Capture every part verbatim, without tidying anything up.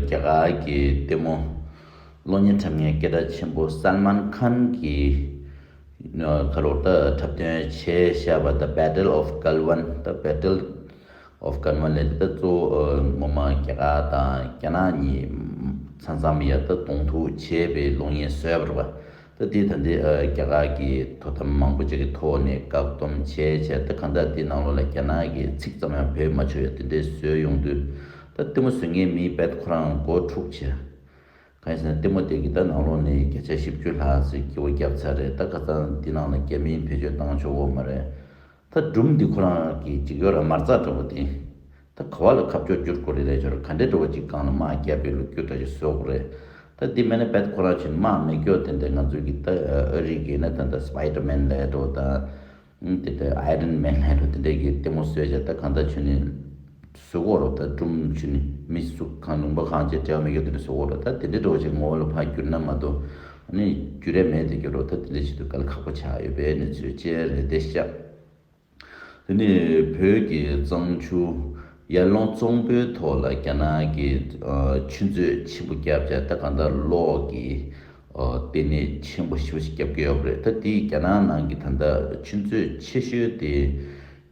རྒྱ་གར་གྱི་ལྟད་མོ་གློག་བརྙན་འཁྲབ་མཁན་སྐད་གྲགས་ཆེན་པོ་སལ་མཱན་ཁཱན་གྱིས་ཁ་ལོར་ད་འཁྲབ་སྟོན་བྱས་བཞག་པ། The Battle of Galwan། The Battle of Galwan ལས་ད་གཙོ་བོ་ངོ་མ་རྒྱ་གར་དང་རྒྱ་ནག་གཉིས་མཚམས་མཚམས་ཡ་ད་གདོང་ཐུག་བྱས་པའི་གློག་བརྙན་བཟོས་པ་རེད་པ། ད་དེ་ད་འདི་རྒྱ་གར་གྱི་དོ་དམ་མང་པོ་ཅིག་གི་ཐོག་ནས་བཀག་སྡོམ་བྱས་བྱས། ད་གང་ལྟར་དེའི་ནང་ལོགས་ལ་རྒྱ་ནག་གིས་ཚིག་ཙམ་ཡང་བེད་མ་ཆོད་ཡ་དེ་འདྲའི་བཟོས་ཡོང་དུས། ད་ལྟད་མོ་བཟོ་མཁན་མིའི་བེད་ཁོ་རང་མགོ་འཁྲུག་བྱས། གང་ཡིན་ཟེར་ན་ལྟད་མོ་དེ་གི་ད་ནང་ལོགས་ནས་བརྒྱ་ཆ་བཞི་བཅུ་ལྷག་ཙམ་སྐྱིད་པོ་བརྒྱབ་ཚར་རེད། ད་ཁ་སང་འདི་ནང་ལ་རྒྱ་མི་བེད་སྤྱོད་བཏང་ཆོག་གོ་མ་རེད། ད་སྒྲུང་འདི་ཁོ་རང་གི་འཇིགས་སྐྱོར་དམར་རྩ་འདྲ་པོ་དེ། ད་ག་བ་ལ་ཁ་ཕྱོགས་བསྒྱུར་དགོས་རེད་ལས་ཆོག་རེད། ག་འདྲའི་འགྲོ་བ་གཅིག་སྒང་ལ་དམག་བརྒྱབ་པའི་ལོ་རྒྱུས་འདྲ་ཞིག་བཟོ་དགོས་རེད། ད་འདི་མེད་ན་བེད་ཁོ་རང་ཕྱིན་དམག་མེད་སྐྱོ་དེ་འདྲ་ང་ཚོའི་གི་ད་ཨ་རི་གི་ན་ད་ད་སི་པའི་ཌར་མེན་ལས་འགྲོ་ད། དེ་འདྲ་ཨའི་རན་མེན་ལས་འགྲོ་དེ་འདྲ་གི་ལྟད་མོ་བཟོས་བྱས། ད་གང་ལྟར་ཆུ་ནི་བཟོ་དགོས་རོགས། ད་སྒྲུང་ཆུ་ནི་མི་སུ་གང་ལུང་པ་གང་བྱས་འབྲེལ་བ་མེད་སྐྱོ་དེ་འདྲ་བཟོ་དགོས་རོགས། ད་དེ་འདྲའི་འགྲོ་བ་ཅིག་ངོ་བོ་ལ་ཕར་བསྒྱུར་ན་མ་གཏོགས་ཨ་ནི་འགྱུར་ཡ་མེད་དེ་སྐྱོ་རོགས། ད་དེ་འདྲ་ཆེད་དུ་དཀའ་ལས་ཁག་པོ་ཆགས་ཡོད་པའི་གནས་ཚུལ་བཅས་རེད་དེ་ཤག་དེ་ནས་བོད་ཀྱི་གཙང་ཆུ་ཡར་ཀླུང་གཙང་པོའི་ཐོག་ལ་རྒྱ་ནག་གིས་ཨ་ཆུ་མཛོད་ཆེན་པོ་བརྒྱབ་བྱས། ད་གང་ལྟར་གློག་གི་ཨ་ལྟེ་གནས་ཆེན་པོ་ཞེ་པོ་ཞིག་བརྒྱབ་ཀྱི་ཡོད་པ་རེད། ད་དེ་རྒྱ་ནག་ནང་གི་ད་ལྟ་ཆུ་མཛོད་ཆེ་ཤོས་དེ་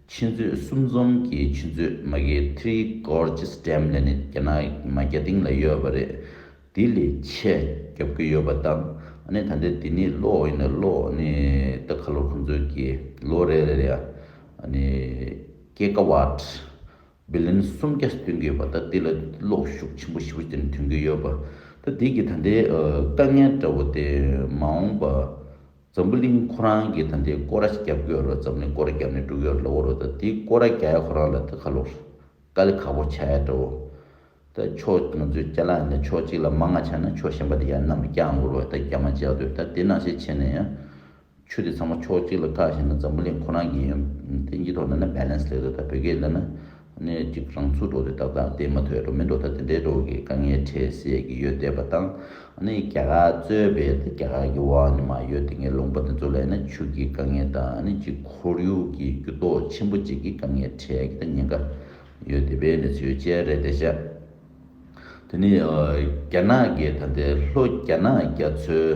ཆུ་མཛོད་གསུམ་འཛོམས་ཀྱི་ཆུ་མཛོད་མ་གི་Three Gorges Dam ལབ་ནས་རྒྱ་ནག་མ་རྒྱ་སྟེང་ལ་ཡོད་པ་རེད། དེ་ལས་ཆེ་བརྒྱབ་ཀྱི་ཡོད་པ་དང་། ཨ་ནི་ད་ལྟ་དེ་ནི་གློག་ཡིན་ན་གློག་ནི་ད་ཁ་ལོ་ཁོང་ཚོའི་གི་ལོ་རེ་རེ་རེ་ཨ་ནི་ཀེ་ཀ་ཝཊ་བི་ལིན་སུམ་བརྒྱ་ཐོན་གྱི་ཡོད་པ། ད་དེ་ལ་གློག་ཤུགས་ཆེན་པོ་ཞེ་པོ་ཅིག་ཐོན་གྱི་ཡོད་པ། ད་དེ་གི་ད་ལྟའི་ཨ་དཀའ་ངལ་འདྲ་བོ་དེ་མ་འོངས་པ་འཛམ་བུ་གླིང་ཁོ་རང་གི་ད་ལྟའི་སྐོར་ར་ཞིག་བརྒྱབ་ཀྱི་ཡོད་རེད། འཛམ་གླིང་སྐོར་ར་བརྒྱབ་ནས་འགྲོ་གི་ཡོད་རེད་ལབ་ཀྱི་ཡོད་རེད། ད་དེ་སྐོར་ར་རྒྱག་ཡ་ཁོ་རང་ལ་ད་ཁ་ལོ་དཀའ་ལས་ཁག་པོ་ཆགས་ཡ་འདྲ་བོ། ད་ཕྱོགས་ང་ཚོའི་ཅ་ལག་ཡིན་ན་ཕྱོགས་གཅིག་ལ་མང་ང་ཆགས་ན་ཕྱོགས་གཞན་པ་དེ་ཡར་གནམ་ལ་བཀྱག་འགྲོ་རོགས། ད་རྒྱ་མ་བཅག་དུས་ད་དེ་ནང་བཞིན་བྱས་ན་ཡང་ཆུ་དེ་ཚང་མ་ཕྱོགས་གཅིག་ལ་བཀག་བཞག་ན་འཛམ་བུ་གླིང་ཁོ་རང་གི་ཡང་དེ་གཉིས་ཐོག་ནས་ན་བེ་ལན་སི་ལས་འགྲོ། ད་བོད་སྐད་ལ་ན་ནས་ཅིག་རང་ཚུགས་འགྲོ་དེ་ཏག་ཏག་དེ་མ་ཐོས་འགྲོ་མི་འགྲོ། ད་དེ་འདྲའི་འགྲོ་གི་དཀའ་ངལ་འཕྲད་སྲིད་ཀྱི་ཡོད་བསྡད་པ་དང་། ཨ་ནི་རྒྱ་གར་གཙོས་པའི་དེ་རྒྱ་གར་གྱི་འོག་ནས་མར་ཡོད་དེ་ངའི་ལུང་པ་དེ་ཚོ་ལ་ཡིན་ན་ཆུ་གི་དཀའ་ངལ་དང་ཨ་ནི་ཅིག་ཁོར་ཡུག་གི་འགྱུར་ལྡོག་ཆེན་པོ་ཅིག་གི་དཀའ་ངལ་འཕྲད་ཀྱི་ད་ཉེན་ཁ་ཡོད་བསྡད་པའི་གནས་ཚུལ་བཅས་རེད་བསྡད་ཤག་དེ་ནི་ཨ་རྒྱ་ནག་གི་ད་ལྟའི་ལྷོ་རྒྱ་ནག་རྒྱ་མཚོའི་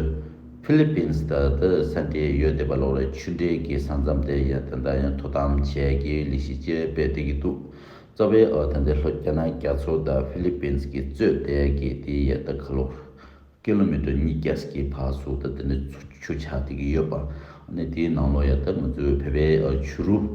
ཕི་ལི་པིན་སི་ད་ད་ས་འབྲེལ་ཡོད་བསྡད་པ་ལོག་རེད། ཆུ་འབྲེལ་གྱི་ས་མཚམས་དེ་ཡང་ད་ལྟ་ཡང་དོ་དམ་བྱས་ཀྱི་ལས་གཞི་བཅས་སྤེལ་བསྡད་ཀྱི་འདུག་རྩ་བའི་ཨ་ད་ལྟའི་ལྷོ་རྒྱ་ནག་རྒྱ་མཚོ་དང་ཕི་ལི་པིན་སི་གི་གཙོས་བསྡད་ཀྱི་དེ་ཡ་ད་ཁ་ལོ་ཀི་ལོ་མི་ཊར་ཉིས་བརྒྱ་ཀྱི་བར་སུ་ད་དེ་ནི་ཆུ་ཆུ་ཆགས་བསྡད་ཀྱི་ཡོད་པ། ཨ་ནི་དེའི་ནང་ལོགས་ཡ་ད་ང་ཚོའི་བོད་པའི་ཨ་ཆུ་རུད་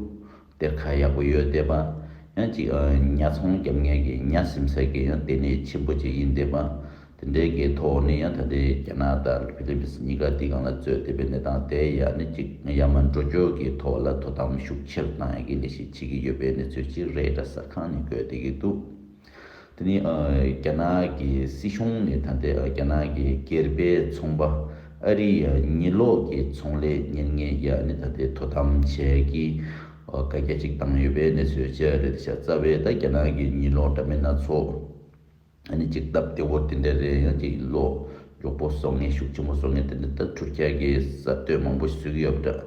གཏེར་ཁ་ཡག་པོ་ཡོད་བསྡད་པ། ཡང་ཅིག་ཨ་ཉ་ཚོང་རྒྱབ་མཁན་གྱི་ཉ་ཟིན་ས་གི་ཡང་ལྟེ་གནས་ཆེན་པོ་ཅིག་ཡིན་བསྡད་པ། དེ་འདྲའི་གི་ཐོག་ནས་ཡང་ད་ལྟའི་རྒྱ་ནག་དང་ཕི་ལི་པིན་སི་གཉིས་ཀ་དེའི་སྒང་ལ་གཙོས་བསྡད་པའི་གནས་སྟངས་དེ་ཡང་ནི་ཅིག་ཡར་མར་འགྲོ་སྐྱོད་ཀྱི་ཐོག་ལ་དོ་དམ་ཤུགས་ཆེ་རུ་བཏང་ཡག་གི་ལས་གཞི་བྱེད་ཀྱི་ཡོད་པའི་གནས་ཚུལ་ཅིག་རེད་ད་གསར་ཁང་ནས་བཀོད་བསྡད་ཀྱི་འདུག་དེ་ནི་ཨ་རྒྱ་ནག་གི་སྲིད་གཞུང་ནས་ད་ལྟའི་ཨ་རྒྱ་ནག་གི་སྒེར་པའི་ཚོང་པ་ཨ་རིའི་ཨ་ཉི་གློག་གི་ཚོང་ལས་གཉེར་མཁན་ཡ་ནི་ད་ལྟའི་དོ་དམ་བྱས་ཀྱི་ཨ་བཀའ་རྒྱ་ཅིག་བཏང་ཡོད་པའི་གནས་ཚུལ་བཅས་རེད་ཤག་རྩ་བའི་ད་རྒྱ་ནག་གི་ཉི་གློག་འདྲ་མིན་སྣ་ཚོགས་ཨ་ནི་ཅིག་སྟབས་བདེ་བོ་དེ་འདྲ་རེད། ཡང་ཅིག་གློག་མགྱོགས་པོ་བཟོ་མཁན་ཤུགས་ཆེན་པོ་བཟོ་མཁན་དེ་འདྲ་ད་ཐུར་ཁྱ་གི་གསར་གཏོད་མང་པོ་བཟོ་གི་ཡོད་པ་འདྲ།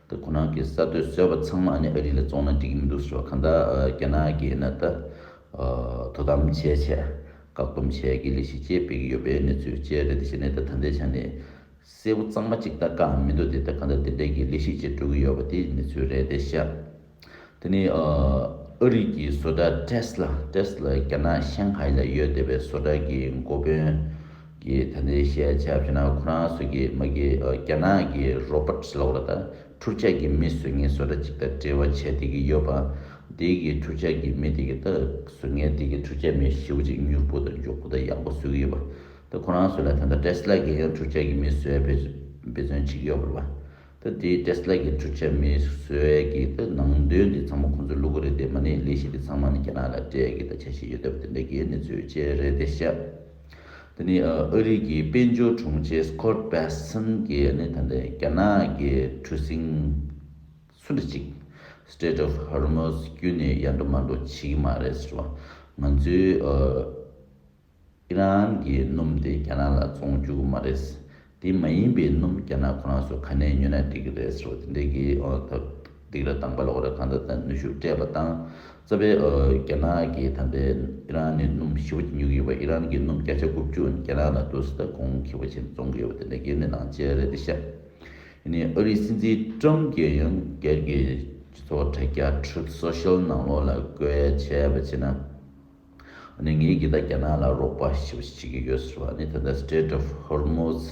ད་ཁོ་རང་གི་གསར་གཏོད་བཟོས་པ་ཚང་མ་ཨ་ནི་ཨ་རི་ལ་བཙོང་ན་འགྲིག་གི་མི་འདུག་ཟེར་བ། གང་ལྟར་ཨ་རྒྱ་ནག་གིས་ན་ད་ཨ་དོ་དམ་བྱས་བྱས་བཀག་སྡོམ་བྱས་ཀྱི་ལས་གཞི་བཅས་སྤེལ་གྱི་ཡོད་པའི་གནས་ཚུལ་བཅས་རེད། དེ་བྱས་ནས་ད་ད་ལྟའི་ཆ་ནས་གསལ་པོ་གཙང་མ་གཅིག་ད་བཀག་མི་འདུག་དེ་ད་གང་ལྟར་དེ་འདྲའི་གི་ལས་གཞི་བཅས་འགྲོ་གི་ཡོད་པ་དེ་གནས་ཚུལ་རེད་བསྡད་ཤག་དེ་ནས་ཨ་ཨ་རི་གི་བཟོ་གྲྭ་ཊེ་སི་ལ། ཊེ་སི་ལ་རྒྱ་ནག་ཤང་ཧའེ་ལ་ཡོད་བསྡད་པའི་བཟོ་གྲྭ་གི་འགོ་དཔོན་གྱིས་ད་ལྟའི་བཤད་བྱས་པ་ན་ཁོ་རང་ཚོ་གི་མ་གི་ཨ་རྒྱ་ནག་གི་རོ་པོ་ཊི་ལབ་དགོས་རེད་ད། འཕྲུལ་ཆས་ཀྱི་མི་བཟོ་མཁན་བཟོ་གྲྭ་གཅིག་དང་འབྲེལ་བ་བྱས་བསྡད་ཀྱི་ཡོད་པ། དེ་གི་འཕྲུལ་ཆས་ཀྱི་མི་དེ་གི་ད་བཟོ་མཁན་དེ་གི་འཕྲུལ་ཆས་མི་ཞེ་པོ་ཅིག་མྱུར་པོ་དང་མགྱོགས་པོ་དང་ཡག་པོ་བཟོ་གི་ཡོད་པ། ད་ཁོ་རང་ཚོ་ལ་ད་ལྟ་ཊེ་སི་ལ་གི་ཡང་འཕྲུལ་ཆས་ཀྱི་མི་བཟོ་ཡ་འབད་འབད་བརྩོན་བྱེད་ཀྱི་ཡོད་པ་རེད་པ། ད་དེ་ཊེ་སི་ལ་གི་འཕྲུལ་ཆས་མི་བཟོ་ཡ་གི་ད་ནང་དོན་དེ་ཚང་མ་ཁོང་ཚོས་བླུག་གི་རེད་དེ། མ་ནི་ལས་གཞི་དེ་ཚང་མ་ནི་རྒྱ་ནག་ལ་སྤྲད་ཀྱི་ད་འཆར་གཞི་ཡོད་བསྡད་པ་དེ་འདྲ་གི་གནས་ཚུལ་བཅས་རེད་བསྡད་ཤག་དེ་ནི་ཨ་ཨ་རི་གི་དཔལ་འབྱོར་དྲུང་ཆེ་སི་ཀོཊ་བྷེ་སན་གྱིས་ནི་ད་ལྟ་རྒྱ་ནག་གི་གྲུ་གཟིངས་སུ་འདྲ་ཅིག Strait of Hormuz བརྒྱུད་ནས་ཡར་འགྲོ་མར་འགྲོ་བྱེད་ཀྱི་མ་རེད་ཟེར་བ། ང་ཚོའི་ཨ་ཨི་རན་གྱི་སྣུམ་དེ་རྒྱ་ནག་ལ་བཙོང་བཅུག་གི་མ་རེད། དེ་མ་ཡིན་པའི་སྣུམ་རྒྱ་ནག་ཁོ་རང་ཚོ་ག་ནས་ཉོས་ན་འགྲིག་གི་རེད་ཟེར་བ་དེ་འདྲ་གི་ཨ་ད་ སྡིགས་ར་བཏང་པ་ལོག་ར་གང་ལྟར་ད་ནུས་ཤུགས་སྤྲད་པ་དང་། རྩ་བའི་ཨ་རྒྱ་ནག་གིས་ད་ལྟའི་ཨི་རན་ནས་སྣུམ་ཞེ་པོ་ཅིག་ཉོ་གི་ཡོད་པ། ཨི་རན་གྱི་སྣུམ་བརྒྱ་ཆ་དགུ་བཅུ་རྒྱ་ནག་ལ་འདུག་སེ་ད་གོང་ཁེ་པོ་ཆེན་བཙོང་གི་ཡོད་པ་དེ་འདྲ་གི་ནས་ནང་བཅས་རེད་དེ་ཤག་ཡིན་ནའི་ཨ་རིའི་སྲིད་འཛིན་ཊམ་གྱིས་ཡང་སྒེར་གྱི་སྤྱི་ཚོགས་དྲ་རྒྱ་Truth Social ནང་ལོགས་ལ་བཀོད་བྱས་པ་བྱས་ན། ཨ་ནི་ངེད་ཀྱིས་ད་རྒྱ་ནག་ལ་རོགས་པ་ཞེ་པོ་ཞིག་བྱེད་ཀྱི་ཡོད་ཟེར་བ། ཨ་ནི་ད་ལྟ་Strait of Hormuz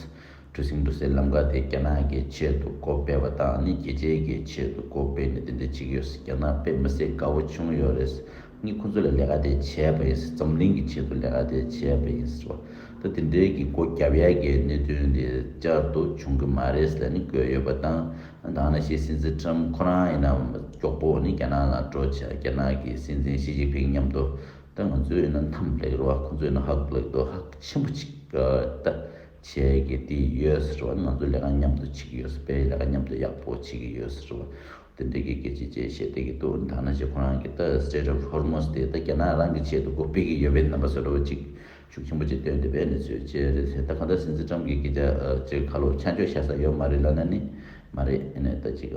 གྲུ་གཟིངས་འགྲོ་སའི་ལམ་ཁ་དེ་རྒྱ་ནག་གི་ཆེད་དུ་སྒོ་ཕྱེ་བ་དང་། ཨ་ནི་རྒྱལ་སྤྱིའི་གི་ཆེད་དུ་སྒོ་ཕྱེ་ནས་དེ་འདྲ་བྱེད་ཀྱི་ཡོད་ཟེར། རྒྱ་ནག་དཔེ་མི་སྲིད་དགའ་པོ་བྱུང་ཡོད་རེད་ཟེར། ངས་ཁོ་ཚོ་ལ་ལས་ཀ་དེ་བྱས་པ་ཡིན་ཟེར། འཛམ་གླིང་གི་ཆེད་དུ་ལས་ཀ་དེ་བྱས་པ་ཡིན་ཟེར་བ། ད་དེ་འདྲའི་གི་སྒོ་བརྒྱབ་ཡ་གི་གནད་དོན་དེ་བསྐྱར་དུ་བྱུང་གི་མ་རེད་ཟེར་ནས་བཀོད་ཡོད་པ་དང་། ད་ནང་བཞིན་སྲིད་འཛིན་ཊམ་ཁོ་རང་ཡིན་ན་མགྱོགས་པོ་ནི་རྒྱ་ནག་ལ་འགྲོ་བྱས། རྒྱ་ནག་གི་སྲིད་འཛིན་ཞི་ཅིན་ཕིང་མཉམ་དུ། ད་ང་ཚོས་ཡིན་ན་ཐམ་ལབ་རེད་བ། ཁོང་ཚོས་ཡིན་ན་ཧག་ལབ་འདུག་ཧག་ཆེན་པོ་ཅིག་ད་བྱས་ཀྱི་དེ་ཡོད་ཟེར་བ། ང་ཚོས་ལས་ཀ་མཉམ་དུ་བྱེད་ཀྱི་ཡོད་ཟེར། དཔེ་ལས་ཀ་མཉམ་དུ་ཡག་པོ་བྱེད་ཀྱི་ཡོད་ཟེར་བ། དེ་འདྲའི་གི་སྐད་ཆ་བཅས་བཤད་བསྡད་ཀྱི་འདུག་ད་ནང་བཞིན་ཁོ་རང་གིས་ད་Strait of Hormuz དེ་ད་རྒྱ་ནག་རང་གི་ཆེད་དུ་སྒོ་ཕྱེ་གི་ཡོད་པའི་རྣམ་པ་བཟོ་འདྲ་བོ་ཅིག་ཤུགས་ཆེན་པོ་ཅིག་བཏོན་བསྡད་པའི་གནས་ཚུལ་བཅས་རེད་ཟེར། ད་གང་ལྟར་སྲིད་འཛིན་ཊམ་གྱིས་སྐད་ཆ་ཅིག་ཁ་ལོ་ཆ་འཇོག་བྱ་ས་ཡོད་མ་རེད་ལབ་ན་ནི་མ་རེད། ཡིན་ནའི་ད་ཅིག་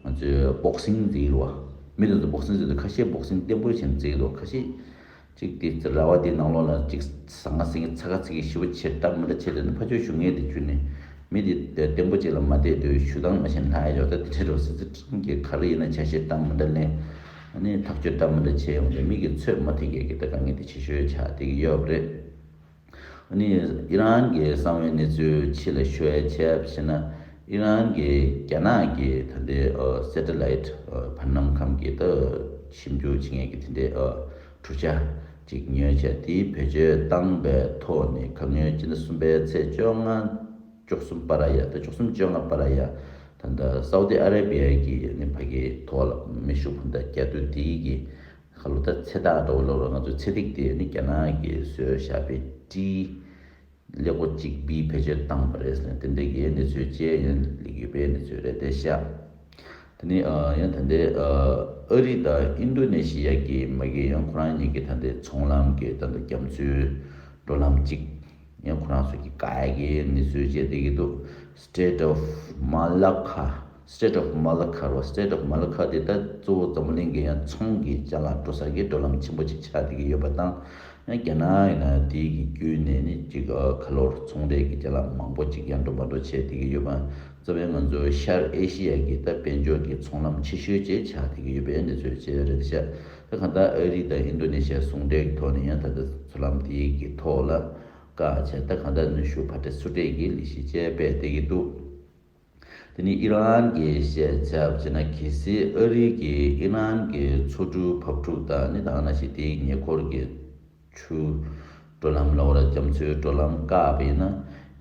ང་ཚོས་བོག་སིང་ཟེར་གི་རེད་བ། མི་དེ་ཚོ་བོག་སིང་ཟེར་དུས་ཁ་ཤས་བོག་སིང་བརྟན་པོ་བྱས་ནས་རྩེ་གི་འདུག་ཁ་ཤས་ཅིག་དེ་ར་བ་དེ་ནང་ལོགས་ལ་ཅིག་ཟ་ང་ཟིང་ཚ་ག་ཚི་གི་ཞེ་པོ་བྱེད་སྟབས་མི་འདྲ་བྱས། དེ་ནི་ཕར་ཕྱོགས་ཞུ་མཁན་དེ་ཁྱོད་ནི་མི་དེ་བརྟན་པོ་ཅིག་ལ་མ་བལྟས་དུས་ཞུ་སྟངས་མ་ཤེས་ན་ལྷག་ཡ་ཡོད། ད་དེ་འདྲའི་རོ་སྲིད་ཙི་ཁྲིམས་ཀྱི་ག་རེ་ཡིན་ན་ཆ་ཤས་སྟབས་མི་འདྲ་ལེན། ཨ་ནི་ཐག་གཅོད་སྟབས་མི་འདྲ་བྱས་ཡོང་དུས་མི་གི་ཚོད་མ་ཐིག་གས་ཀྱི་ད་དཀའ་ངལ་དེ་ཆེ་ཤོས་ཆགས་བསྡད་ཀྱི་ཡོད་པ་རེད། ཨ་ནི་ཨི་རན་གྱི་གསང་བའི་གནས་ཚུལ་ཕྱི་ལ་ཤོད་ཡ་བྱས་པ་ཞེ་ན། ཨི་རན་གྱིས་རྒྱ་ནག་གི་ད་ལྟའི་ཨ་སེ་ཊི་ལའིཊ་ཨ་བར་སྣང་ཁམས་ཀྱི་ད་ཞིབ་འཇུག་བྱེད་མཁན་གྱི་དེ་འདྲའི་ཨ་གྲུ་ཆ་ཅིག་ཉོས་བྱས། དེའི་བེད་སྤྱོད་བཏང་པའི་ཐོག་ནས་ཁ་སྔོན་སྤྱི་ཟླ་གསུམ་པའི་ཚེས་བཅོ་ལྔ་བཅུ་གསུམ་བར་ཡ། ད་བཅུ་གསུམ་བཅོ་ལྔ་བར་ཡ། ད་ལྟ་སའུ་ཏི་ཨ་རེ་བི་ཡ་གི་ནི་ཕ་གིའི་ཐོག་ལ་མེ་ཤུགས་འཕུར་མདའ་རྒྱག་དུས་དེའི་གི་ཁ་ལོ་ད་ཚེ་ཐག་འདྲ་བོ་ལོ་རོ། ང་ཚོའི་ཚེ་ཐིག་དེ་ནི་རྒྱ་ནག་གིས་བཟོས་བཞག་པའི་ཊི་ཀླད་ཀོར་གཅིག་པའི་བེད་སྤྱོད་བཏང་པ་རེད་ཟེར་ནས་དེ་འདྲའི་གི་གནས་ཚུལ་བཅས་ཡང་སླེབས་ཡོད་པའི་གནས་ཚུལ་རེད་དེ་ཤག་དེ་ནི་ཨ་ཡང་ད་ལྟའི་ཨ་ཨ་རི་དང་ཨིན་ཌོ་ནེ་ཤི་ཡ་གི་མ་གི་ཡང་ཁོ་རང་གཉིས་ཀྱི་ད་ལྟའི་ཚོང་ལམ་གྱི་ད་ལྟ་རྒྱ་མཚོའི་འགྲོ་ལམ་གཅིག་ཡང་ཁོ་རང་ཚོ་གིས་བཀག་ཡ་གི་གནས་ཚུལ་བཅས་བསྡད་ཀྱི་འདུག Strait of Malacca། Strait of Malacca རེད་བ། Strait of Malacca དེ་ད་གཙོ་བོ་འཛམ་བུ་གླིང་གི་ཡང་ཚོང་གི་ཅ་ལག་འགྲོ་ས་གི་འགྲོ་ལམ་ཆེན་པོ་ཅིག་ཆགས་བསྡད་ཀྱི་ཡོད་པ་དང་། ཡང་རྒྱ་ནག་ཡིན་ན་དེ་གི་བརྒྱུད་ནས་ནི་ཅིག་ཨ་ཁ་ལོར་ཚོང་འབྲེལ་གྱི་ཅ་ལག་མང་པོ་ཅིག་ཡང་འགྲོ་མ་འགྲོ་བྱས་བསྡད་ཀྱི་ཡོད་པ། རྩ་བའི་ང་ཚོ་ཤར་ཨེ་ཤི་ཡ་གི་ད་དཔལ་འབྱོར་གྱི་ཚོང་ལམ་ཆེ་ཤོས་ཅིག་ཆགས་བསྡད་ཀྱི་ཡོད་པའི་གནས་ཚུལ་བཅས་རེད་ཤག་ད་གང་ལྟར་ཨ་རི་དང་ཨིན་ཌོ་ནེ་ཤི་ཡ་ཟུང་འབྲེལ་གྱི་ཐོག་ནས་ཡང་ད་ལྟ་ཚོང་ལམ་དེ་གི་ཐོག་ལ་བཀག་བྱས། ད་གང་ལྟར་ནུས་ཤུགས་ཕར་སྤྲད་ཚུར་སྤྲད་ཀྱི་ལས་གཞི་བཅས་སྤེལ་བསྡད་ཀྱི་འདུག་དེ་ནི་ཨི་རན་གྱིས་བཤད་ཚར་བ་བྱས་ན། གལ་སྲིད་ཨ་རི་གིས་ཨི་རན་གྱི་མཚོ་གྲུ་འབབ་ཕྲུག་དང་ནི་ད་ག་ནང་བཞིན་དེའི་ཉེ་འཁོར་གྱི་ཆུ་འགྲོ་ལམ་ལབ་དགོས་རེད། རྒྱ་མཚོའི་འགྲོ་ལམ་བཀག་པ་ཡིན་ན།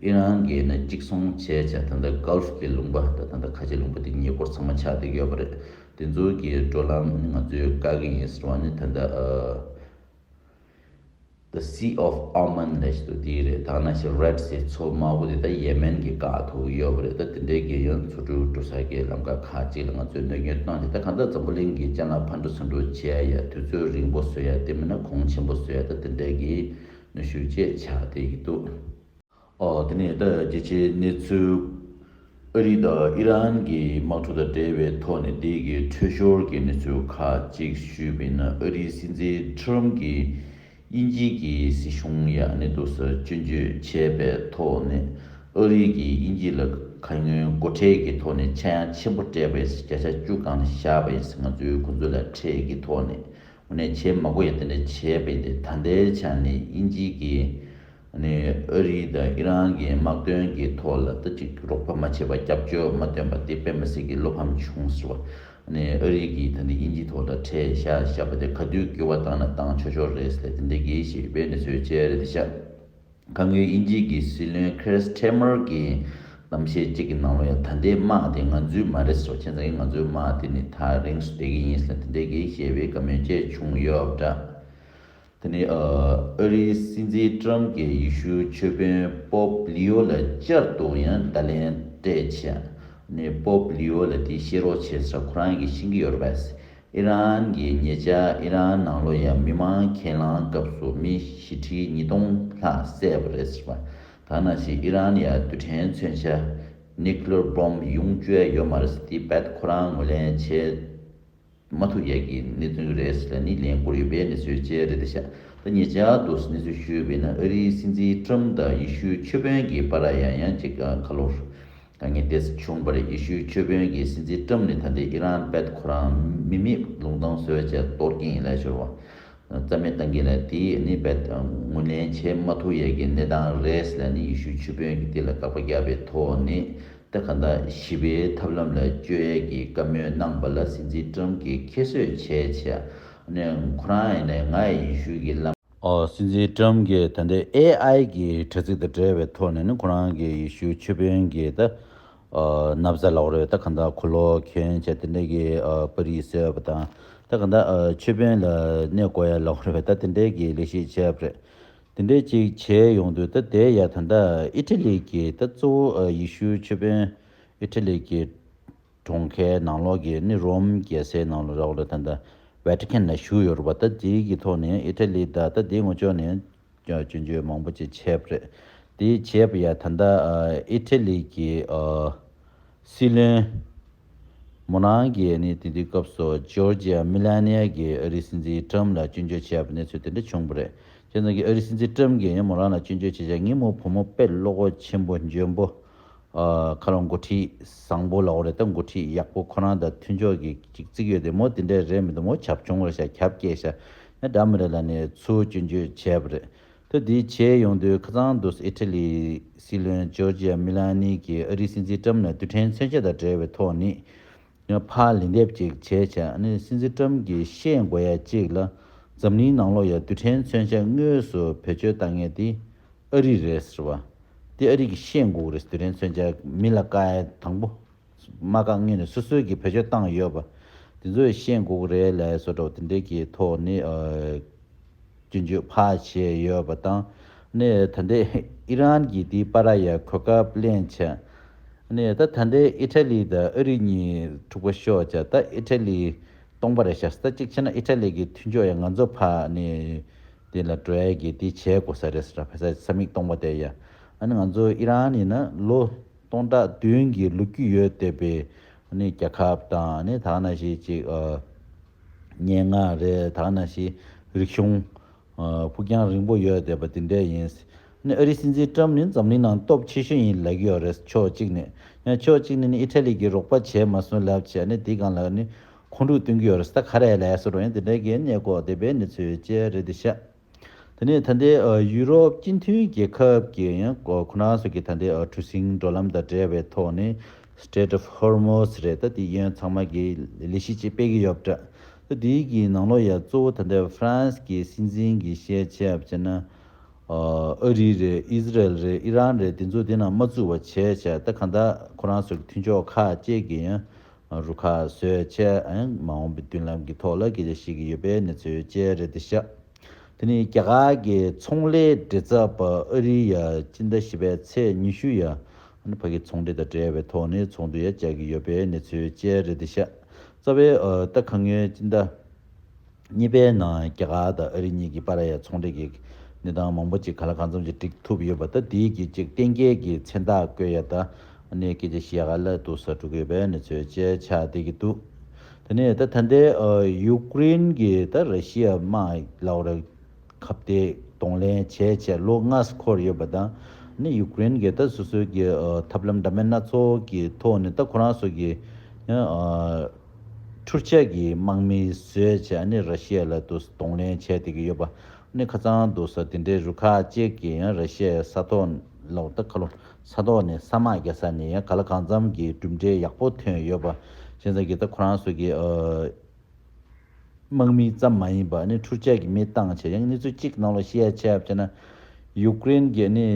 ཨི་རན་གྱིས་ནི་གཅིག་མཚུངས་བྱས་བྱས། ད་ལྟ་Gulf གི་ལུང་པ། ད་ད་ལྟ་ཁ་ཆེ་ལུང་པ་དེ་ཉེ་འཁོར་ཚང་མ་ཆགས་བསྡད་ཀྱི་ཡོད་པ་རེད། དེ་ཚོ་གི་འགྲོ་ལམ་ནི་ང་ཚོས་བཀག་གི་ཡིན་ཟེར་བ་ནི། ད་ལྟ་ཨ། The Sea of Oman ལབ་ཞིག་འདུག་དེ་རེད། ད་ག་ནང་བཞིན་Red Sea མཚོ་དམར་པོ་དེ་ད་ཡེ་མེན་གྱིས་བཀག་ཐུབ་ཡོད་པ་རེད། ད་དེ་འདྲའི་གི་ཡང་མཚོ་གྲུ་འགྲོ་ས་གི་ལམ་ཁ་ཁག་ཅིག་ལ་ང་ཚོས་གནོད་སྐྱོན་བཏང་སྟེ། ད་གང་ལྟར་འཛམ་བུ་གླིང་གི་ཅ་ལག་ཕར་འགྲོ་ཚུར་འགྲོ་བྱེད་ཡ་དུས་ཚོད་རིང་པོ་བཟོ་ཡ། དེ་མིན་ན་གོང་ཆེན་པོ་བཟོ་ཡ། ད་དེ་འདྲའི་གི་གནོན་ཤུགས་བཅས་ཆགས་བསྡད་ཀྱི་འདུག་ཨོ། དེ་ནས་ད་རྒྱལ་སྤྱིའི་གནས་ཚུལ། ཨ་རི་དང་ཨི་རན་གྱི་དམག་འཁྲུག་དང་འབྲེལ་བའི་ཐོག་ནས་དེ་གའི་འཐུས་ཤོར་གྱི་གནས་ཚུལ་ཁག་ཅིག་ཞུས་པ་ཡིན་ན། ཨ་རིའི་སྲིད་འཛིན་ཊམ་གྱིས་དབྱིན་ཇི་གི་སྲིད་གཞུང་ཡ་ནི་འདུག་སེ་སྐྱོན་བརྗོད་བྱས་པའི་ཐོག་ནས། ཨ་རི་གིས་དབྱིན་ཇི་ལ་ཁ་སྔོན་སྒོ་ཁྲལ་གྱི་ཐོག་ནས་ཆག་ཡང་ཆེན་པོ་སྤྲད་པའི་བརྒྱ་ཆ་བཅུ་སྒང་ལ་བཞག་པ་ཡིན་ཟེར། ང་ཚོས་ཁོ་ཚོ་ལ་ཁྲལ་གྱི་ཐོག་ནས། དངོས་གནས་བྱེད་མ་དགོས་ཡ་དེ་འདྲ་བྱས་པ་ཡིན་ཏེ། ད་ལྟའི་ཆ་ནས་དབྱིན་ཇི་གིས་ནི་ཨ་རི་དང་ཨི་རན་གྱི་དམག་དོན་གྱི་ཐོག་ལ་ད་ཅིག་རོགས་པ་མ་བྱས་པ། རྒྱབ་སྐྱོར་མ་བཏོན་པ་དེ་དཔེ་མི་སྲིད་ཀྱི་བློ་ཕམ་བྱུང་ཟེར་བ། ནི་ཨ་རི་གིས་ད་ནི་དབྱིན་ཇི་ཐོག་ལ་ཁྲལ་བཞག་བཞག་པ་དེ་ག་དུས་འགྱུར་བ་བཏང་ན་བཏང་ཆོག་ཆོག་རེད་ཟེར། དེ་འདྲ་གི་ཞེས་པའི་གནས་ཚུལ་བཅས་རེད་ཤག་ཁ་སྔོན་དབྱིན་ཇི་གི་སྲིད་བློན་ཁེར་སི་ཊེ་མར་གྱིས་གཏམ་བཤད་ཅིག་གི་ནང་ལོགས་ཡང་། ད་ལྟའི་དམག་དེ་ང་ཚོའི་མ་རེད་ཟེར་བ། བྱས་ཙང་ང་ཚོའི་དམག་དེ་ནི་ཐག་རིང་སུ་བསྡད་ཀྱི་ཡིན་ཟེར། དེ་འདྲའི་གི་ཞེས་པའི་བཀའ་མོལ་བཅས་བྱུང་ཡོད་པ་འདྲ། དེ་ནི་ཨ་ཨ་རིའི་སྲིད་འཛིན་ཊམ་གྱིས་ཡེ་ཤུའི་ཆོས་དཔོན་པོབ་ལིའོ་ལ་བསྐྱར་དུ་ཡང་བརྡ་ལན་སྤྲད་བྱས། ནི་པོབ་ལིའོ་ལ་དེ་བཤད་རོགས་བྱས་ཟེར་ཁོ་རང་གིས་ཤེས་ཀྱི་ཡོད་རེད་པས། ཨི་རན་གྱི་ཉེ་ཆར་ཨི་རན་ནང་ལོགས་ཡ་མི་མང་གྱེན་ལངས་སྐབས་སུ་མི་བཞི་ཁྲི་ཉིས་སྟོང་ལྷག་བསད་པ་རེད་ཟེར་བ། ད་ནང་བཞིན་ཨི་རན་ཡ་རྡུལ་ཕྲན་མཚོན་ཆ་ ནིའུ་ཀི་ལི་ཡར་བོམ་ཡོང་བཅུག་ཡ་ཡོད་མ་རེད་ཟེར། དེ་རྦད་ཁོ་རང་ངོས་ལེན་བྱེད་མ་ཐུབ་ཡ་གི་གནས་ཚུལ་རེད་ཟེར་ནས་ལན་བསྐུར་ཡོད་པའི་གནས་ཚུལ་བཅས་རེད་དེ་ཤག་ད་ཉེ་ཆར་དུ་གནས་ཚུལ་ཞུས་པ་ཡིན་ན། ཨ་རིའི་སྲིད་འཛིན་ཊམ་ཕ་དང་ཡེ་ཤུའི་ཆོས་དཔོན་གྱི་བར་ཡང་ཡང་ཅིག་ཁ་ལོ་དཀའ་ངལ་དེ་བྱུང་བ་རེད། ཡེ་ཤུའི་ཆོས་དཔོན་གྱིས་སྲིད་འཛིན་ཊམ་ཕ་ནས་ད་ལྟའི་ཨི་རན་རྦད་ཁོ་རང་མི་མེད་ལུང་བསྟན་བཟོས་བྱས་གཏོར་གྱིན་ཡིན་ལབ་ཤོར་བ། རྩ་མེད་བཏང་གི་ལ། དེ་ནི་རྦད་ངོས་ལེན་བྱེད་མ་ཐུབ་ཡས་ཀྱི་གནས་སྟངས་རེད་ཟེར་ནས་ཡེ་ཤུའི་ཆོས་དཔོན་གྱིས་དེ་ལ་དགག་པ་བརྒྱབ་པའི་ཐོག་ནས། ད་ག་འདྲ་ཞི་བའི་ཐབས་ལམ་ལ་བསྐྱོད་ཡས་ཀྱི་བཀའ་མོལ་གནང་པ་ལ་སྲིད་འཛིན་ཊམ་ཕ་གིས་ཁྱད་གསོད་བྱས་བྱས་ནས། ཁོ་རང་ཡིན་ནའི་ང་ཡེ་ཤུ་གི་བླ་མ། ཨོ། སྲིད་འཛིན་ཊམ་ཕ་གིས་ད་ལྟའི་ཨེ་ཨའི་གི་དྲ་ཚིགས་དང་འབྲེལ་བའི་ཐོག་ནས་ནི་ཁོ་རང་གི་ཡེ་ཤུའི་ཆོས་དཔོན་གྱི་ད། ཨ། ན་བཟའ་ལབ་དགོས་རེད། ད་ག་འདྲ་གོས་ལོག་གྱོན་བྱས་དེ་འདྲ་གི། ཨ། པར་རིས་བཟོས་པ་དང་། ད་ག་འདྲ། ཨ། ཆོས་དཔོན་ལ་གནས་དགོས་ཡ་ལབ་དགོས་རེད་པས། ད་དེ་འདྲའི་གི་ལས་གཞི་བྱས་པ་རེད། དེ་འདྲའི་ཅིག་བྱས་ཡོང་དུས། ད་དེ་ཡ་ད་ལྟ་ཨི་ཊ་ལི་གི་ད་གཙོ་བོ། ཨ། ཡེ་ཤུའི་ཆོས་དཔོན་ཨི་ཊ་ལི་གི་གྲོང་ཁྱེར་ནང་ལོགས་ཀྱི་ནི་རོམ་རྒྱལ་སའི་ནང་ལོགས་ར་བ་ལ་ད་ལྟ་ཝེ་ཊི་ཀན་ལ་བཞུགས་ཡོད་རེད་པ། ད་དེའི་གི་ཐོག་ནས་ཨི་ཊ་ལི་དང་ད་དེའི་ངོས་ཕྱོགས་ནས་སྐྱོན་བརྗོད་མང་པོ་ཅིག་བྱས་པ་རེད། དེ་བྱས་པ་ཡ་ད་ལྟ། ཨ། ཨི་ཊ་ལི་གི། ཨ། སྲིད་བློན། མོ་རང་གིས་ནི་དེ་དུས་སྐབས་སུ་ཇོར་ཇི་ཡ་མི་ལ་ནི་ཡ་གིས་ཨ་རིའི་སྲིད་འཛིན་ཊམ་ཕ་ལ་སྐྱོན་བརྗོད་བྱས་པ་གནས་ཚུལ་དེ་འདྲ་བྱུང་བ་རེད། བྱས་ཙང་གི་ཨ་རིའི་སྲིད་འཛིན་ཊམ་ཕ་གིས་ཡང་མོ་རང་ལ་སྐྱོན་བརྗོད་བྱས་བྱས། ངའི་མོ་བུ་མོ་དཔེ་བློ་ཁོག་ཆེན་པོ་འཇོན་པོ། ཨ། ཁ་ལོ་འགོ་ཁྲིད་བཟང་པོ་ལབ་དགོས་རེད། ད་འགོ་ཁྲིད་ཡག་པོ། ཁོ་རང་དང་མཐུན་ཕྱོགས་ཀྱི་ཅིག་བརྩི་གི་ཡོད་དེ། མོ་དེ་འདྲ་རེད་མི་འདུག་མོ་བྱབ་ཆུང་རེད་ཤག་རྒྱབ་སྐྱེས་ཤག་ཡང་འདྲ་མི་འདྲ་ལབ་ནས་ཚུར་སྐྱོན་བརྗོད་བྱས་པ་རེད། ད་དེ་བྱས་ཡོང་དུས་ཁ་སང་དུས་ཨི་ཊ་ལིའི་སྲིད་བློན་ཇོར་ཇི་ཡ་མི་ལ་ནི་གིས་ཨ་རིའི་སྲིད་འཛིན་ཊམ་ཕ་ལ་རྡུལ་ཕྲན་མཚོན་ཆ་དང་འབྲེལ་བའི་ཐོག་ནས་ཡང་ཕར་ལན་འདེབས་ཅིག་བྱས་བྱས། ཨ་ནི་སྲིད་འཛིན་ཊམ་ཕ་གིས་ཤེས་དགོས་ཡ་གཅིག་ལ། འཛམ་གླིང་ནང་ལོགས་ཡ་རྡུལ་ཕྲན་མཚོན་ཆ་དངོས་སུ་བེད་སྤྱོད་བཏང་མཁན་དེ་ཨ་རི་རེད་ཟེར་བ། དེ་ཨ་རི་གིས་ཤེས་དགོས་ཀྱི་རེད། རྡུལ་ཕྲན་མཚོན་ཆ་མི་ལ་བཀག་ཡ་དང་པོ། མ་བཀག་སྔོན་ནས་སོ་སོས་ཀྱིས་བེད་སྤྱོད་བཏང་ཡོད་པ། དེ་ཚོ་ཤེས་དགོས་ཀྱི་རེད་ལབ་བཟོ་འདྲ་བོ་དེ་འདྲའི་གི་ཐོག་ནས། ཨ། སྐྱོན་བརྗོད་ཕར་བྱས་ཡོད་པ་དང་། ནས་ད་ལྟའི་ཨི་རན་གྱིས་དེའི་བར་ཡ་གོ་སྐབས་ལེན་བྱས། ནས་ད་ད་ལྟའི་ཨི་ཊ་ལི་དང་ཨ་རི་གཉིས་འཁྲུག་པ་ཤོར་བྱས། ད་ཨི་ཊ་ལི་སྟོང་པ་རེད་ཤག་ད་གཅིག་བྱས་ན་ཨི་ཊ་ལི་གི་མཐུན་ཕྱོགས་ཡ་ང་ཚོ་ཕར་ནས་དེ་ལ་འགྲོ་ཡ་གི་དེ་བྱེད་དགོས་ས་རེད་ཟེར། ཕ་ས་ས་མིག་སྟོང་པ་དེ་ཡ། ཨ་ནི་ང་ཚོ་ཨི་རན་ཡིན་ན་ལོ་སྟོང་ཕྲག་བདུན་གྱི་ལོ་རྒྱུས་ཡོད་བསྡད་པའི་ཨ་ནི་རྒྱལ་ཁབ་དང་། ཨ་ནི་ད་ག་ནང་བཞིན་ཅིག་ཨ། སྙན་ངག་རེད། ད་ག་ནང་བཞིན་རིག་གཞུང་། ཨ། ཕུགས་རྒྱང་རིང་པོ་ཡོད་བསྡད་པ་དེ་འདྲ་ཡིན། ནི་ཨ་རིའི་སྲིད་འཛིན་ཊམ་ཕ་ནི་འཛམ་གླིང་ནང་སྟོབས་ཆེ་ཤོས་ཡིན་ལབ་ཀྱི་ཡོད་རེད། ཕྱོགས་གཅིག་ནས། ཡང་ཕྱོགས་གཅིག་ནས་ནི་ཨི་ཊ་ལི་གིས་རོགས་པ་བྱས་མ་སོང་ལབ་བྱས། ནི་དེའི་སྒང་ལ་ནི་ཁོང་ཁྲོ་སྟོན་གྱི་ཡོད་རེད། ད་ག་རེ་ལབ་ཡ་བཟོ་འདྲ་བོ་ཡང་དེ་འདྲའི་གི་གནས་སྐོར་དེ་བས་ནི་ཚོས་བཅས་རེད་དེ་ཤག་དེ་ནས་ད་ལྟའི་ཨ་ཡུ་རོབ་སྤྱི་མཐུན་རྒྱལ་ཁབ་ཀྱིས་ཡང་ཁོ་ཁོ་རང་ཚོ་གི་ད་ལྟའི་ཨ་གྲུ་གཟིངས་འགྲོ་ལམ་དང་འབྲེལ་བའི་ཐོག་ནས་Strait of Hormuz རེད། ད་དེ་གཡོན་ཚང་མ་གི་ལས་གཞི་ཅིག་སྤེལ་གྱི་ཡོད་པ་འདྲ། ད་དེའི་གི་ནང་ལོགས་ཡ་གཙོ་བོ་ད་ལྟའི་ཧྥ་རན་སི་གི་སྲིད་འཛིན་གྱིས་བཤད་བྱས་པ་བྱས་ན། ཨ་རི་རེད། ཨི་ཟི་རལ་རེད། ཨི་རན་རེད། དེ་ཚོ་དེ་ནང་མ་བཙུགས་པ་བྱས་བྱས། ད་གང་ལྟར་ཁོ་རང་ཚོ་གི་མཐུན་ཕྱོགས་ཁག་ཅིག་གིས་ཡང་རུ་ཁག་བཟོས་བྱས། ཨ། མ་འོངས་པའི་མདུན་ལམ་གྱི་ཐོག་ལ་སྐད་ཆ་བཤད་ཀྱི་ཡོད་པའི་གནས་ཚུལ་བཅས་རེད་དེ་ཤག་དེ་ནས་རྒྱ་གར་གྱི་ཚོང་ལས་མགྲིན་ཚབ་པ་ཨ་རི་ཡ་སྤྱི་ཟླ་བཞི་པའི་ཚེས་ཉི་ཤུ་ཡ། ཨ་ནི་ཕ་གི་ཚོང་འབྲེལ་དང་འབྲེལ་བའི་ཐོག་ནས་ཚོགས་འདུ་ཡ་བཅར་གྱི་ཡོད་པའི་གནས་ཚུལ་བཅས་རེད་དེ་ཤག་རྩ་བའི་ཨ་ད་ག་སྔོན་སྤྱི་ཟླ་གཉིས་པའི་ནང་རྒྱ་གར་དང་ཨ་རི་གཉིས་ཀྱི་བར་ཡ་ཚོང་འབྲེལ་གྱི་གནས་སྟངས་མང་པོ་ཅིག་ག་ལ་གང་འཚམ་ཅིག་འགྲིག་ཐུབ་ཡོད་པ། ད་དེའི་གི་ཅིག་གཏན་འཁེལ་གྱི་མཚན་རྟགས་བཀོད་ཡ་ད། ཨ་ནི་སྐད་ཆ་བཤད་ག་ལ་འདུག་ས་འགྲོ་གི་ཡོད་པའི་གནས་ཚུལ་བཅས་ཆགས་བསྡད་ཀྱི་འདུག་དེ་ནས་ད་ད་ལྟའི་ཨ་ཡུཀ་རེན་གྱིས་ད་ར་ཤི་ཡ་དམག་ལབ་ར་ཁ་གཏད་གདོང་ལེན་བྱས་བྱས་ལོ་ལྔ་འཁོར་ཡོད་པ་དང་། ནི་ཡུཀ་རེན་གྱིས་ད་སོ་སོའི་གི་ཨ་ཐབས་ལམ་འདྲ་མིན་སྣ་ཚོགས་ཀྱི་ཐོག་ནས་ད་ཁོ་རང་ཚོ་གི་ཡང་ཨ་འཕྲུལ་ཆས་ཀྱི་དམག་མི་བཟོས་བྱས། ནི་ར་ཤི་ཡ་ལ་དུ་གདོང་ལེན་བྱས་བསྡད་ཀྱི་ཡོད་པ། ནི་ཁ་སང་དུ་ས་དེ་འདྲའི་རུ་ཁག་ཅིག་གིས་ཡང་ར་ཤི་ཡའི་ས་ཐོག་ལོག་ད་ཁ་ལོ་ས་ཐོག་ནས་ས་དམག་རྒྱག་ས་ནས་ཡང་ག་ལ་གང་འཚམ་གྱི་གྲུབ་འབྲས་ཡག་པོ་ཐོན་ཡོད་པ། བྱས་ཙང་གི་ད་ཁོ་རང་ཚོ་གི་ཨ་དམག་མི་ཙམ་མ་ཡིན་པ་ནི་འཕྲུལ་ཆས་ཀྱི་མི་བཏང་བྱས། ཡང་གནས་ཚུལ་གཅིག་ནང་ལ་བཤད་ཡ་ཆེ་བ་བྱས་ན། ཡུཀ་རེན་གྱི་ནི་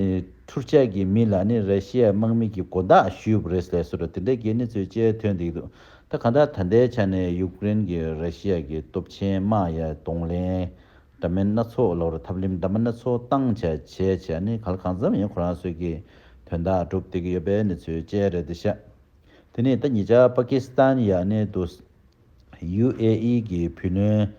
འཕྲུལ་ཆས་ཀྱི་མི་ལ་ནི་ར་ཤི་ཡའི་དམག་མི་གིས་དགོང་དག་གཞུས་པ་རེད་ཟེར་སོ་ར། དེ་འདྲའི་གི་གནས་ཚུལ་བཅས་ཐོན་བསྡད་ཀྱི་འདུག་ད་གང་ལྟར་ད་ལྟའི་ཆ་ནས་ཡུཀ་རེན་གྱིས་ར་ཤི་ཡ་གི་སྟོབས་ཆེན་དམག་ཡ་གདོང་ལེན་འདྲ་མིན་སྣ་ཚོགས་ལོར་ཐབས་ལམ་འདྲ་མིན་སྣ་ཚོགས་བཏང་བྱས་བྱས་བྱས་ནི་གང་ལ་གང་འཚམ་ཡང་ཁོ་རང་ཚོས་ཀྱི་དོན་དག་སྒྲུབ་བསྡད་ཀྱི་ཡོད་པའི་གནས་ཚུལ་བཅས་རེད་དེ་ཤག་དེ་ནས་ད་ཉེ་ཆར་པ་ཀི་སི་ཐན་ཡ་ནས་དུ་ཡུ་ཨེ་ཨི་གི་བུ་ལོན་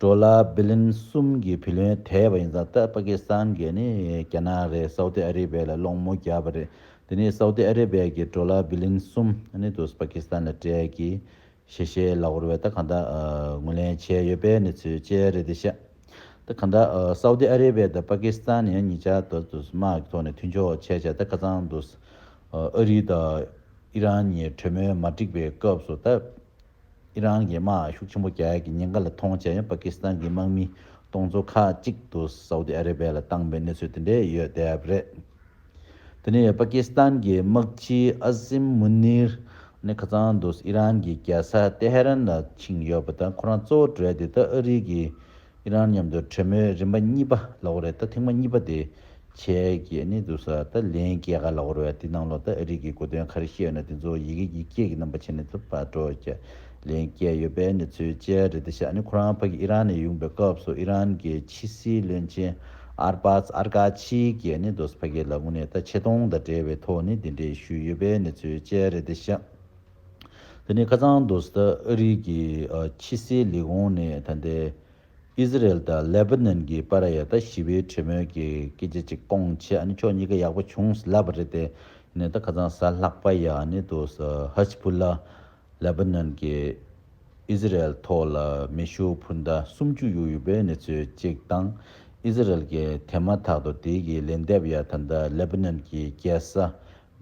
ཌོ་ལར་བི་ལི་ཡན་གསུམ་གྱི་བུ་ལོན་དེད་པ་ཡིན་ཙང་། ད་པ་ཀི་སི་ཐན་གྱིས་ནི་རྒྱ་ནག་རེད། སའུ་ཏི་ཨ་རི་བྷི་ལ་སློང་མོ་བརྒྱབ་པ་རེད། དེ་ནས་སའུ་ཏི་ཨ་རི་བྷི་གིས་ཌོ་ལར་བི་ལི་ཡན་གསུམ་ནི་དུ་པ་ཀི་སི་ཐན་ལ་སྤྲད་ཀྱི་ཞེ་ཞེ་ལབ་དགོས་རེད་པས། ད་གང་ལྟར་ཨ་ངོས་ལེན་བྱས་ཡོད་པའི་གནས་ཚུལ་བཅས་རེད་དེ་ཤག་ད་གང་ལྟར་ཨ་སའུ་ཏི་ཨ་རི་བྷི་དང་པ་ཀི་སི་ཐན་ཡང་གཉིས་ཆར་དུ་དུ་དམག་གི་ཐོག་ནས་མཐུན་ཕྱོགས་བྱས་བྱས། ད་ཁ་སང་དུ་ཨ་རི་དང་ཨི་རན་གཉིས་གྲོས་མོལ་མ་འགྲིག་པའི་སྐབས་སུ། ད་ཨི་རན་གྱི་དམག་ཤུགས་ཆེན་པོ་རྒྱག་ཡག་གི་ཉེན་ཁ་ལ་མཐོང་བྱས་ཡང་། པ་ཀི་སི་ཐན་གྱི་དམག་མི་སྟོང་ཚོ་ཁག་ཅིག་དུ་སའུ་ཏི་ཨ་རི་བྷི་ལ་བཏང་པའི་གནས་ཚུལ་དེ་འདྲས་ཡོད་བསྡད་པ་རེད། དེ་ནས་པ་ཀི་སི་ཐན་གྱི་དམག་སྤྱི་ཨ་སིམ་མུ་ནིར་ནི་ཁ་སང་དུ་ཨི་རན་གྱི་རྒྱལ་ས་ཏེ་ཧེ་རན་ལ་ཕྱིན་ཡོད་པ་དང་། ཁོ་རང་གཙོ་བོ་འགྲོ་ཡ་དེ་ད་ཨ་རི་གི་ཨི་རན་མཉམ་དུ་གྲོས་མོལ་རིམ་པ་གཉིས་པ་ལབ་དགོས་རེད། ད་ཐེངས་མ་གཉིས་པ་དེ་བྱས་ཀྱི་ནི་འདུག་ས། ད་ལན་སྐྱེལ་ག་ལབ་དགོས་རེད་པས། དེ་ནང་ལོགས་ད་ཨ་རི་གི་གོ་དོན་ག་རེ་བཤད་ཡོད་ན་དེ་ཚོ་ཡི་གེ་ཡིག་སྐད་ཀྱི་རྣམ་པ་བྱས་ནས་ད་ཕར་འགྲོ་ཀྱི་ལན་སྐྱེལ་ཡོད་པའི་གནས་ཚུལ་བཅས་རེད་དེ་ཤག་ནི་ཁོ་རང་ཕ་གི་ཨི་རན་ནས་ཡོང་པའི་སྐབས་སུ་ཨི་རན་གྱི་ཕྱི་སྲིད་བློན་ཆེན་ཨར་པཱས་ཨར་ཀ་ཆི་གིས་ནི་འདུག་ས་ཕ་གི་ལ་དངོས་གནས་ད་ཆེ་མཐོང་དང་འབྲེལ་བའི་ཐོག་ནས་འདི་འདྲའི་ཞུས་ཡོད་པའི་གནས་ཚུལ་བཅས་རེད་དེ་ཤག་དེ་ནས་ཁ་སང་དུ་ད་ཨ་རི་གི་ཨ་ཕྱི་སྲིད་ལས་ཁུངས་ནས་ད་ལྟའི་ཨི་ཟི་རེལ་དང་ལེ་བྷ་ནན་གྱི་བར་ཡ་ད་ཞི་བའི་གྲོས་མོལ་གྱི་སྐད་ཆ་ཅིག་བསྐོང་བྱས། ཨ་ནི་ཕྱོགས་གཉིས་ཀ་ཡག་པོ་བྱུང་ལབ་པ་རེད་དེ། ཡིན་ནའི་ད་ཁ་སང་གཟའ་ལྷག་པ་ཡ་ནི་དུ་ཧ་ཇི་བུ་ལ་ལེ་བྷ་ནན་གྱིས་ཨི་ཟི་རེལ་ཐོག་ལ་མེ་ཤུགས་འཕུར་མདའ་སུམ་ཅུ་གཡུགས་ཡོད་པའི་གནས་ཚུལ་གཅིག་དང་། ཨི་ཟི་རེལ་གྱིས་དེ་མ་ཐག་ཏུ་དེ་གི་ལན་འདེབས་ཡ་ད་ལྟ་ལེ་བྷ་ནན་གྱི་རྒྱལ་ས་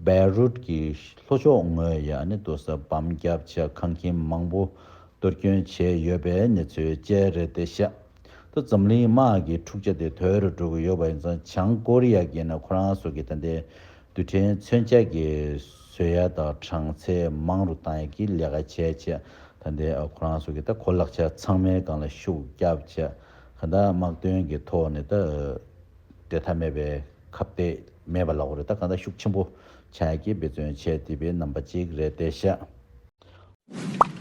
བེ་རུད་ཀྱི་ལྷོ་ཕྱོགས་ངོས་ཡ་ནི་དུ་ས་བམ་བརྒྱབ་བྱས་ཁང་ཁྱིམ་མང་པོ་གཏོར་སྐྱོན་བྱས་ཡོད་པའི་གནས་ཚུལ་བཅས་རེད་དེ་ཤག་ད་འཛམ་གླིང་དམག་གི་འཁྲུག་ཆ་དེ་དོད་རུ་འགྲོ་གི་ཡོད་པ་ཡིན་ཙང་། བྱང་ཀོ་རི་ཡ་གིས་ནི་ཁོ་རང་ཚོ་གི་ད་ལྟའི་རྡུལ་ཕྲན་མཚོན་ཆ་གི་བཟོ་ཡ་དང་གྲངས་ཚད་མང་རུ་བཏང་ཡ་གི་ལས་ཀ་བྱས་བྱས། ད་ལྟའི་ཨ་ཁོ་རང་ཚོ་གི་ད་གོ་ལག་ཆ་ཚང་མའི་སྒང་ལ་ཤུགས་བརྒྱབ་བྱས། གང་ལྟར་དམག་དོན་གྱི་ཐོག་ནས་ད་འབྲལ་ཐབས་མེད་པའི་ཁ་གཏད་མེད་པ་ལབ་དགོས་རེད། ད་གང་ལྟར་ཤུགས་ཆེན་པོ་ཆགས་ཡ་གི་འབད་བརྩོན་བྱས་བསྡད་པའི་རྣམ་པ་ཅིག་རེད་དེ་ཤག